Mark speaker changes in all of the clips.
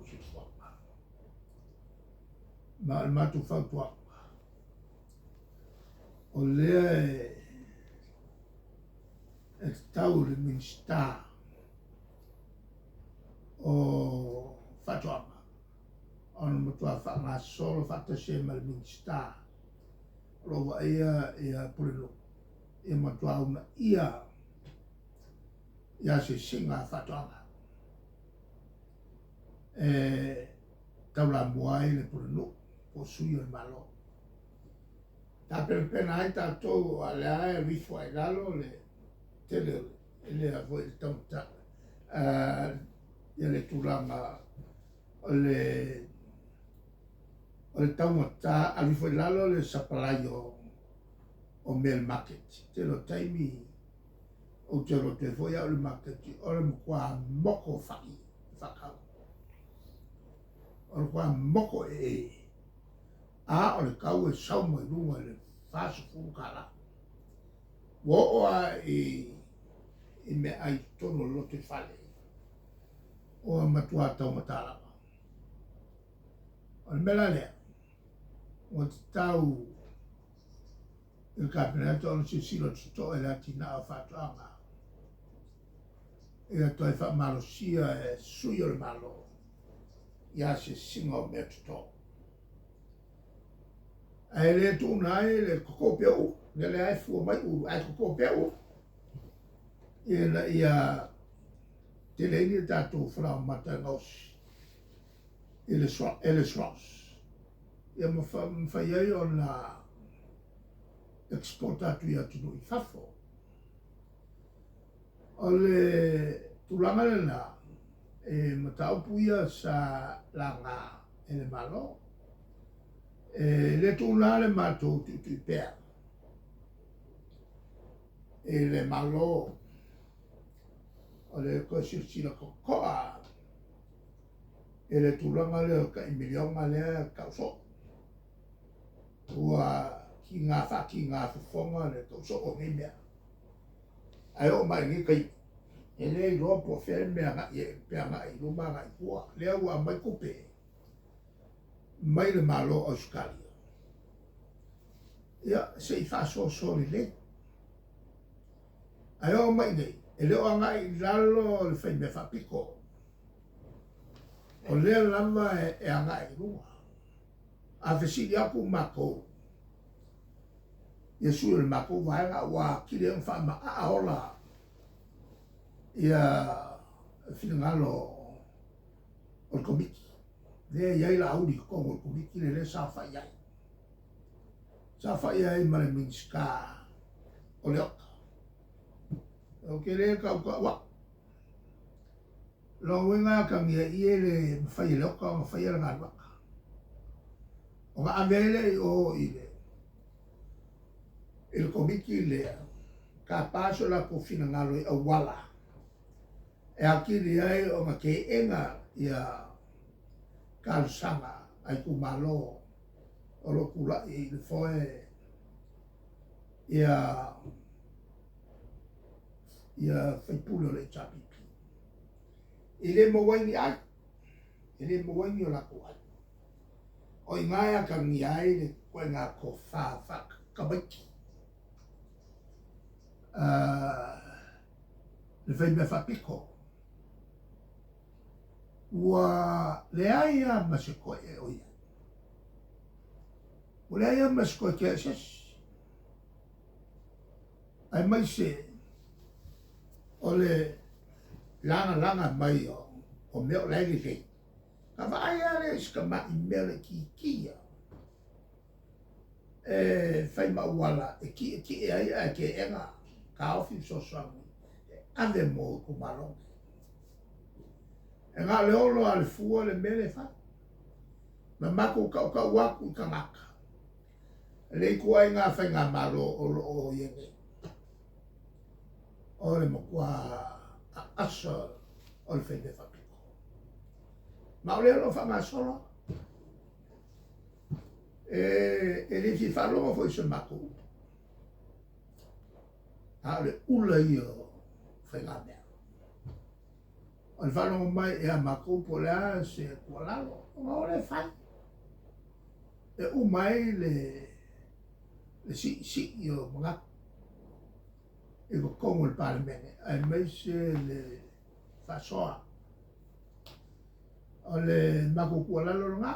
Speaker 1: le soifuaga. Ma o le matou fautuaga, o lea e tatau i le Minisita o Faatoaga ona matua faagasolo faatasi ai ma le Minisita o lo o vaaia ia Pulenuu ia matua uunaia ia asiasiga a faatoaga e taulamua ai le Pulenuu po o sui o le Malo. Tapenapena ai tatou a o lea e alu ifo lava i lalo le tele o lea foi le taugata ia le tulaga o le o le taugata alu ifo i lalo le sapalai o mea i le maketi. Tele o taimi ou te alu atu ai foi au i le maketi o le matua moko o fai e faatau. O le matua moko ee a o le tau e sau mai luga i le $40. Ua oo lava i meaai i totonu o le lotoifale, ua matua taugata lava. O le mea la lea, ua tatau i le Kapeneta ona silasila totoa i le atinae o faatoaga, ia toe faamalosia e sui o le Malo i asiasiga o mea toto. Ae le tuuna ai le koko pea ulu, lea lea e fua mai ulu, ae koko pea ulu. Ina ia tele ai ni tatou falaoamata e gaosi i le e le SROS. Ia mafai ai ona export atu i atunuu i fafo. O le tulaga lena, e mataupu ia sa laga e le Malo. E le tuula le matou tuitui pea i le Malo o le toe silasila totoa i le tulaga lea o le tai miliona lea e tau soo. Ua kiga faakiga fofoga le tau soo o nei mea. Ae oo mai i lenei taimi, e le iloa po o fea le mea agai i ai, pe agai i luma agai i tua. Lea ua aumai tupe mai le Malo o Ausetalia, ia se i faasoasoa lelei. Ae oo mai i nei, e le o agai i lalo le faimea faapito. O lea lava e agai i luga. A fesili atu matou ia sui o le matou vaega ua atili ai ona faamaaa ola ia finagalo o le Komiti. Lea e i ai Laauli i totonu o le Komiti lea, lea sa saofai ai. Saofai ai ma le Minisita o Leota. Ou te le tautau au. Lona uiga e atagia i i e le mafai e Leota ona faia le galuega. Ona ave ai lea i o i le i le Komiti lea, tapa so latou finagalo i auala e atili ai ona teena ia talosaga a itumalo o lo o tulai i le foe ia ia faipule o le HRPP. E le maua ai ni ai, e le maua ai ni o latou ai. O i ina e atagia ai le ituaiga tofa faatamaiti le faimea faapito. Ua leai lava ma se koe o i ai. Ua leai lava ma se koe tea i se isi. Aemaise o le lagalaga mai o mea o la e lelei. Ka vaai lava lea i si tamai mea laitiiti ia e fai ma auala e tietie ai ae teena taofi fesoasoani e ave mo itumalo nei. E na o le olo lava o le fua le mea lea e fai. Ma matou tautau atu i tagata le ituaiga faigamalo o lo o i ai nei. O le matua aasa o le faimea faapito. Ma o lea o lo o faagasolo. E le fia faalogo foi i se matou upu. A o le ula ia o faigamea. O le faalogo mai ia matou po o le a se tuualalo, ona o lea e fai. E uma ai le siisii o manatu i totonu o le Palemene aemaise le faasoa. O le matou tuualalo lena,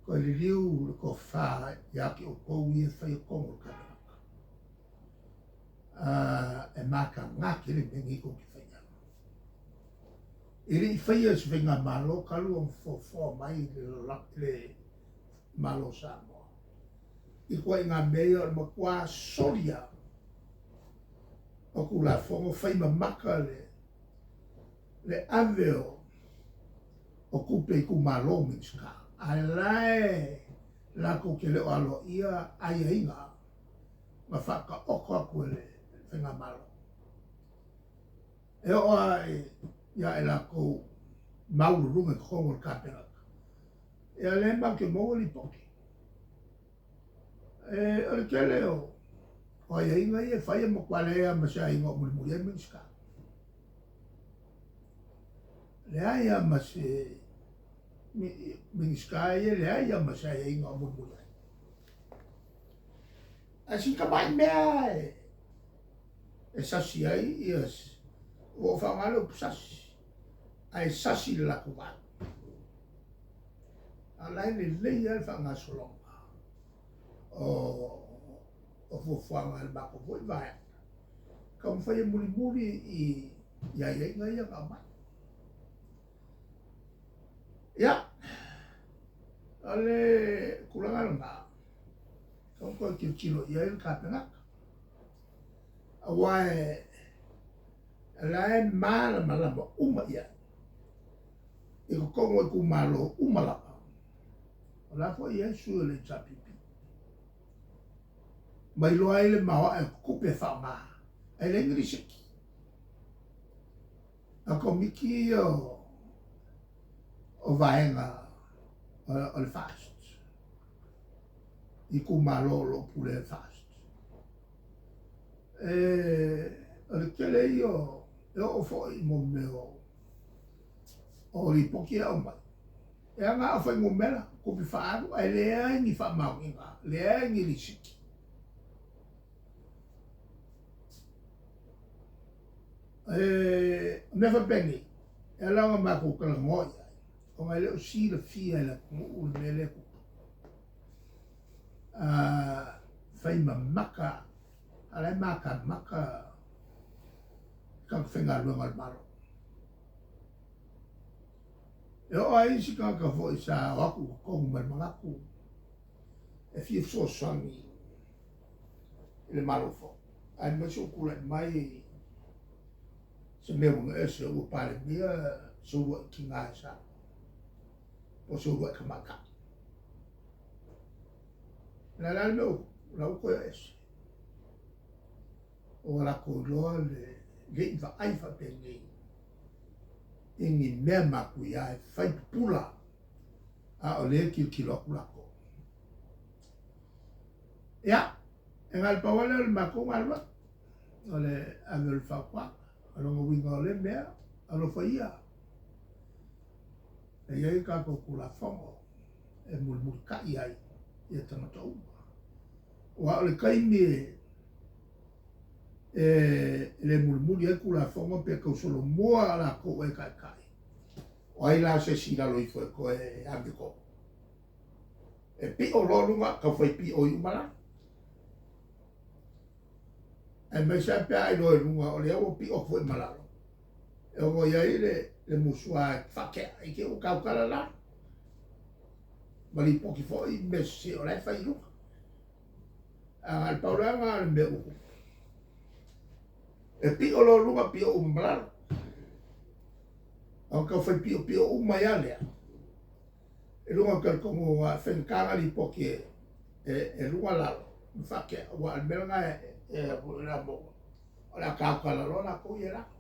Speaker 1: toe liliu le tofa ia te outou ia e faia tonu a le Kapeneta. E mataga tele mea nei tou te faia. E le i faia e se Faigamalo talu ona foafoa mai le Malo o Samoa i ituaiga mea ia o le matua soli lava o Tulafono, fai mamata le ave o tupe i itumalo Minisita, ae la e latou te le o aloaia aiaiga na faataoto atu e le Faigamalo. E oo lava ia i latou maualuluga i totonu o le Kapeneta, ia lea matou te maua lipoti. E, o le tele o aiaiga ia e fai e matua leai lava ma se aiaiga o mulimuli ai Minisita. Leai lava ma se Minisita ia, leai lava ma se aiaiga o mulimuli ai. Ae sina tamai mea e sasi ai ia, ua ou faaaoga le upu sasi, ae sasi i le latou vaai. A o la e lelei lava le faagasologa o fuafuaga a le matou foi vaega, taumafai e mulimuli i aiaiga ia na aumai. Ia, o le tulaga lena, tatau ona toe tilotilo i ai le Kapeneta, aua o la e malamalama uma i ai i totonu o itumalo uma lava, o la foi e i ai sui o le HRPP, ma iloa ai le maoae o tupe e faaaoga, ae leai ni lisiti. A o Komiti ia o vaega o le FAST, itumalo o lo o pulea e le FAST. O le tele ia e oo foi i mea o lipoti e aumai, e aga o fuainumera, tupe faaalu, ae leai ni faamaoniga, leai ni lisiti. O mea faapenei, e ala ona matou talanoa i ai, ona e le o silafia e le atunuu le mea lea e tupu. Fai mamata, a o la e matamata tagata faigaluega a le Malo. E oo lava isi tagata foi sa o atu i totonu ma le manatu e fia fesoasoani i le Malo fou, aemaise ua tulai mai se mea uiga ese, ua Palemia se uluai tina i Samoa, po o se uluai tamaitai. O le a la le mea ua, la ua toe o ese. Ua latou iloa le le i vaai faapenei i ni mea matuia e fai pupula, a o lea e tilotilo atu latou. Ia, e na o le pau lava lea o le matou galuega, o le ave o le fautuaga. O lona uiga o lea mea, alofa ia, e i ai tatou Tulafono e mulimulitai ai ia tagata uma. Aua o le taimi e le mulimuli ai Tulafono pe tausolomua latou e taitai, o ai la se isi i lalo ifo e toe amiotonu? E pio loa luga, taufai pio i uma la. Aemaise lava pe a iloa i luga o lea ua pio atu foi ma lalo, e ono i ai le musu a e faatea i te i ua tautala la, ma lipoti foi mea sese o la e fai i luga. Ae na o le pau la lena o le mea ua tupu. E pio loa luga, pio uma ma lalo. Ona taufai piopio uma ai lava lea i luga o talitonuga e faigata ona lipoti e luga lalo ma faatea, aua o le mea lena e a maua, o le a tautala loa latou ia i lalo.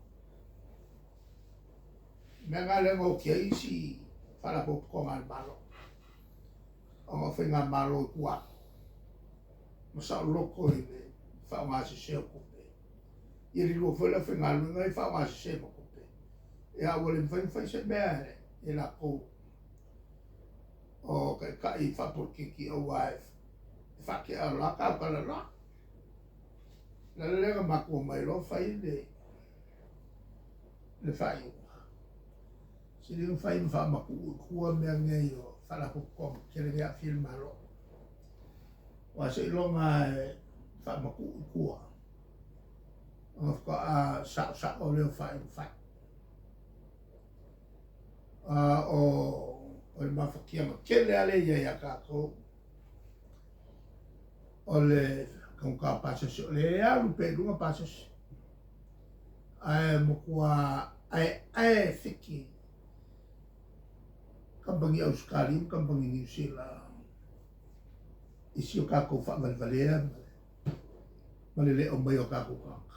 Speaker 1: O le mea lena lea na oti ai isi Faalapotopotoga a le Malo, ona o Faigamalo i tua atu ma saoloto i le faaaoga sese o tupe. Ia lilua foi le aufaigaluega ia faaaoga sese ma tupe. Ia ua le mafai ona fai se mea e lakou o taitai faapolokiki aua e faatea loa tautala loa. O le ala lea na matou omai loa fai le faaiuga, sili ona fai ma faamatuu i tua mea nei o faalapotopotoga tetele nei e aafia le Malo. Aua seiloga lava e faamatuu i tua ona faatoa saosao lea o faaiuga fai. O le mafatiaga tele lava lea e i ai ia tatou, o le taugata o pasese, o lea e alu pea i luga pasese, ae matua aeae fiki kamupani Ausetalia ma kamupani Niu Sila i si o tatou faavalevalea ma le le aumaia o tatou tagata.